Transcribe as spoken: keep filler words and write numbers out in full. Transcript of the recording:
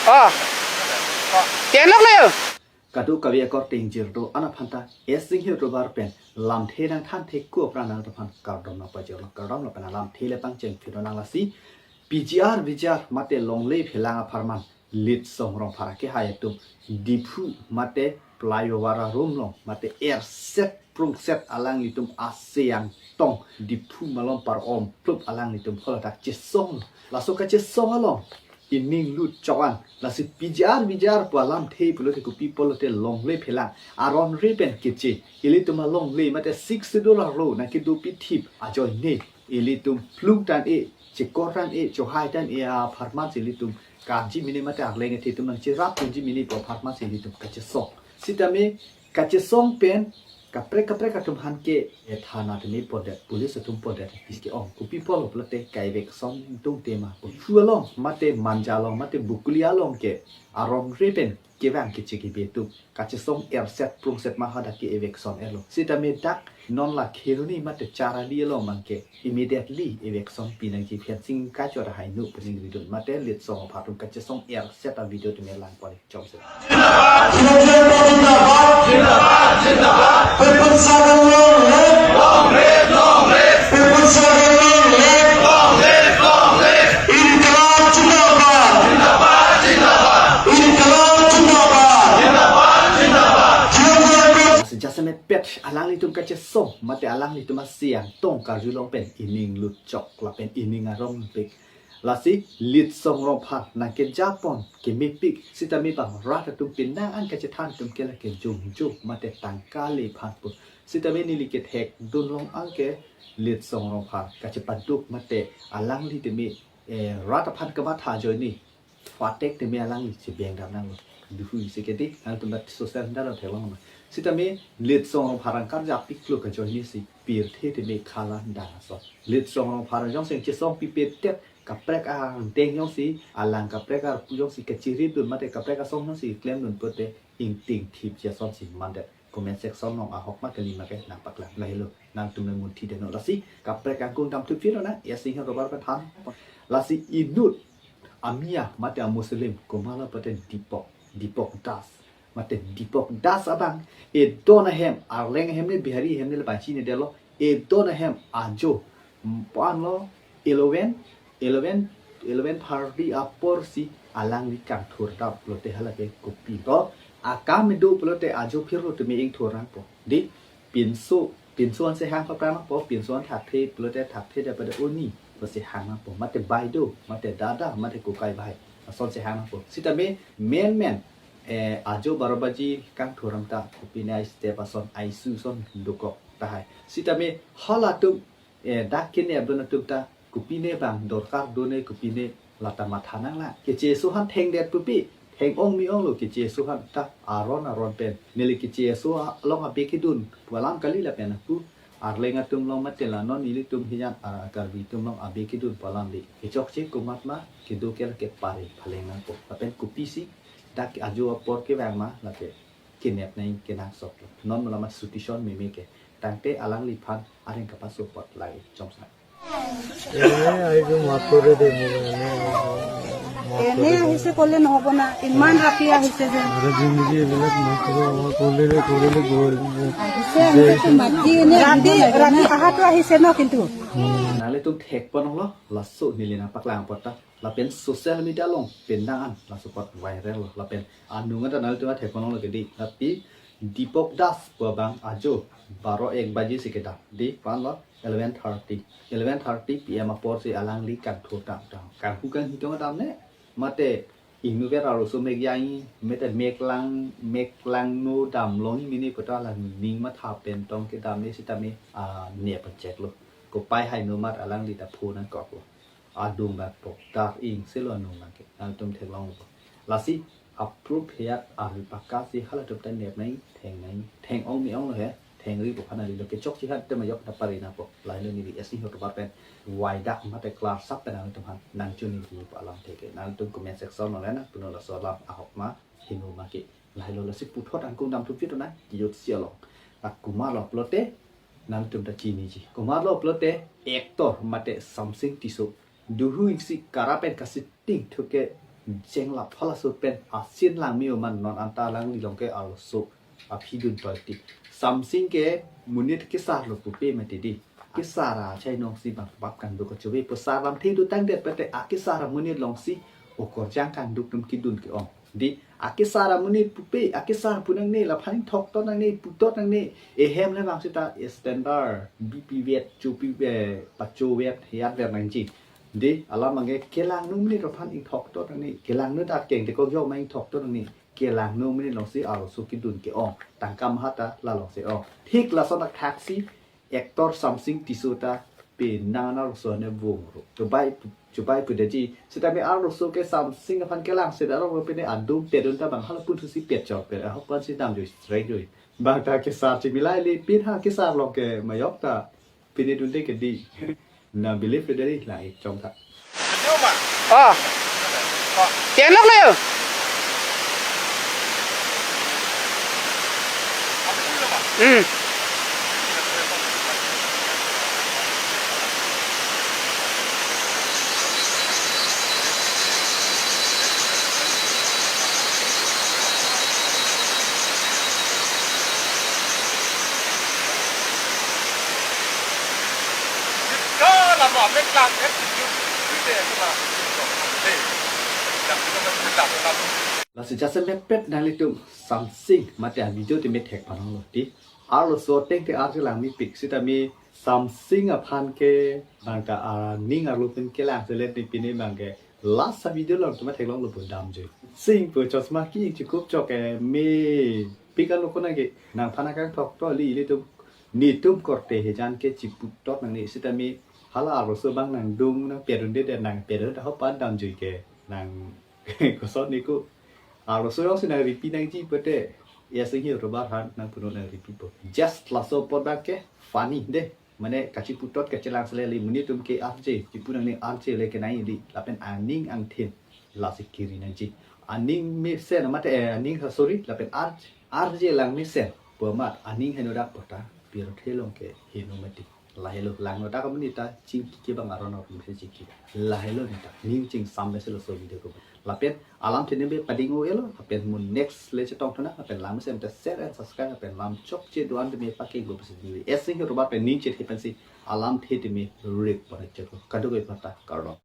Ah. Tenok le. Kadokave akorte ingjir do-an aphanta, S Singhi Tovar pen lamthe nangthan thek ko apran nangtum aphan kardom nangpajirlo, kardom lapen alamthe le pangcheng phi do nang lasi. P G R V G R mate longle phelang apharman Litsong Rongphar akehai atum Diphu mate flyover arum along mate erset prungset alanglitum aseyang tong Diphu malom par-om plup alanglitum holadak chesong. Laso kachesong along ining lut chok-an. Lasi P G R V G R pu alamthe pulote kopi pulote longle phelang aron re pen keche. Ilitum alongle mate Sixth Schedule arlo nangkedopik thip ajoine ilitum plung tang-e, chekor tang-e, chohai tang-e apharman si ilitum karji mene mate arleng athe atum nangcherap tunji mene pu apharman si ilitum kachesong. Sitame kachesong pen kaprek kaprek atum aphan ke, eh, thana tame pondet, police atum pondet, pis ke-ong. Kopi pulo pulote ka-eviction dungte ma. Phu along, mate Manja along, mate Bokolia along ke aron re pen kevang keche kebe atum kachesong erset prungset ma hadak ke-eviction etlo. Sitame dak non la Kheroni mate Charali along abang ke immediately eviction pinangji, fencing kachot ahai nu pu ningri dun. Mate Litsong Rongphar atum kachesong erset a-video tame lang pon chomse. People's struggle long live. People's struggle long live. Inqilab zindabad. Inqilab zindabad. Jasemet pet alanglitum kachesong mate alanglitum aseyang tong karjulong pen ining lut chok lapen ining arong pik. Lasi Litsong Rongphar nangkejapon kemepik sitame bang rat atum pinang an kachethan atum ke lake jongjong mate tangka le aphan pu. Sitame neli kethek dun long-an ke Litsong Rongphar kachepaduk mate alangli tame, eh, rat aphan kamatha ajoine patek tame alangli chebeng dam nanglo. Duhu isi ke di, nangtum ta social media along theklong ma. Sitame Litsong Rongphar angkar japiklo kajoine si pirthe tame khalan dang ason. Litsong Rongphar jongsi chesong pipe tet kaprek angdeng jongsi, alang kaprek arpu jongsi kachiri dun mate kaprek asong jongsi klem dun pote ingting thip jason si mandet. Comment section along ahok ma kali ma ke nangpaklang lahelo. Nangtum le munthi deno lasi kaprek angkung dam thupi lo na, ya sing robar pen than. Lasi inut amia mate a-Muslim komatlo pute Dipok, Dipok Das. Mate Dipok Das abang edon ahem, arleng ahem ne, Bihari ahem ne le banchi ne delo, edon ahem ajo, mm, po-an lo, eleven, eleven, eleven thirty apor si alangli kangthur dap lote halake kopi to akam do pulote ajo phirlo tame ingthur nangpo. Di pinso, pinso an si hang paprang nangpo, pinso an thakthe pulote thakthe da pada oni pusi hang nangpo. Mate bai do, mate dada, mate kokai bai, ason si hang nangpo. Sitame menmen, eh, ajo baro baji kangthur anta kopine ai step ason, ai su ason dokok tahai. Sitame halatum, eh, dak kene abdon atum ta kopine bang dorkar done kopine lata matha nanglang. Keche aso aphan thengdet pupi, theng-ong me-ong lo keche aso aphan ta aron aron pen. Neli keche aso along abe kedun pu alam kali lapen pu arleng atum along mate la non ilitum hijan a Karbi atum along abe kedun pu alam di. Kechokche komat ma kedo ke lake pare phaleng nangpo. Lapen kopisi dak ajo apor kevang ma lake kenep nai kenangsot. Non malama solution meme ke. Tangte alangliphan areng kapasopot lagi chomsa. এনে আহিছো, মাফ কৰি দে মোক, এনে আহিছো, মাফ কৰি দে। এনে আহিছে ক'লে নহ'ব না, ইমান ৰাতি আহিছে যে। আৰু জিন্দগী এইবিলাক মাফ কৰি, মই কৰিলে, কৰিলে গৈ আহিব। আহিছে, আহিছে, মাতি এনে ৰাতি, আহিব লাগে ৰাতি না। অহাটো আহিছে ন কিন্তু। Nangtum thek ponlo, laso neli nangpaklang apot ta. Lapen social media along pinang an laso apot viral lo. Lapen anung anta nangtum thek ponlo ke di. Tapi Dipok Das pu abang ajo baro ek baji si kedam. Di pan lo eleven thirty. Eleven thirty P M apor si alangli kangthur dam dam. Kanghu kanghi tong dam ne. Mate ingnuver arloso mek jai, mate mek lang, mek langno dam long mene pu ta alang ning matha pen tong kedam ne sitame, ah, ne pachek lo. Kopai hai no mat alangli ta phu nangkok lo. Adung bak pok dar ing selo anung lang ke. Nangtum theklong lo. Lasi approve heyat arvi paka si halatum ta nep nai, theng nai, theng-ong me-ong lo he, thengri ko phana lo kechokche hat te mayok ta pare nangpo. Lahelo neli S Singhi Tovar pen waidak mate klar sap pen nangtum aphan nangchini dini pu alam theke. Nangtum comment section along le nangpunon laso alam ahok ma, hingno ma ke. Lahelo lasi puthot angkung dam thupi to na, kiyot si along. Komatlo pulote, nangtum ta chiniji. Komatlo pulote actor mate Samsing Tisso. Duhu isi kara pen kasiting thuke jenglap halaso pen asin langme-o ma non anta alangli along ke arloso aphi dun party. Samsing ke monit kesar lo pupe mati dei. Kesar achai nongsi bang bap kangduk kachove pu sar lamthe dotangdet pete akesar amonit alongsi okorjang kangduk atum kedun ke-ong. Dei, akesar amonit pupe, akesar pu nangne, laphan thokto nangne, putot nangne, ehem le bang seta standard, bipi vet, chopi, eh, pacho vet, hiat ver nangji. Dei, alam abangke kelangno amonit aphan ingthokto nangne, kelangno ta keng te kok jok ma ingthokto nangne, kelangno amonit alongsi arloso kedun ke-ong, tangka maha ta la alongsi ong. Thik lason athaksi, actor Samsing Tisso ta penang an arloso ne vung ro. Chubai pu-, chubai pudetji. Sitame arloso ke Samsing aphan kelang seta ro pine adum pedun ta bang hala punthusi pet chok pet. Ahok pan si damjui straight jui. Bang ta kesar chimilai le pin ha kesar along ke majok ta pine dunde ke dei. Na believe le dei la ik chong tha. Oh. Tiang lok le yo. Hmm. Lasi jasemet pet nanglitum Samsing mate a video tame thek panong lo dei. Arloso ateng te arje langmepik sitame Samsing aphan ke bang ta aning arlo pen kelang selet ni pine bang ke last a video along tuma theklong lo pu damjui. Sing pu chosma ki chikup chok ke mepik alo kona ke nangphan akangthokto li ilitum netum korte hejan ke chiputot nangne sitame hala arloso bang nangdung nangpedunde de nangpedun ahok pan damjui ke nang kosot ni ko. Arloso alongsi nangripi nangji pete. Yes, Singhi Robar han nangpuno nangripipo. Just laso apot bang ke funny dei. Mane kachiputot kachelang selet le monit atum ke arje, chipu nangne arje le kenai dei. Lapen aning angthin lasi kiri nangji. Aning mesen mate, eh, aning, sorry, lapen ar-, arje lang mesen pu amat aning henodak pu ta pirthe along ke heno mati. Lahelo langnodak amonit ta chingki ke bang aron aron mesen chingki. Lahelo neta ning chingsam mesen laso video ko. Lapen alamthe tame pading-o-elo, lapen mo next le chetongthu nang, lapen lam mesen ta share and subscribe, lapen lam chokche do-an tame pakengpo pusi neli Singhi Robar pen ning chethe pensi alamthe tame rik pon chot ko. Kadokave aphanta kardom.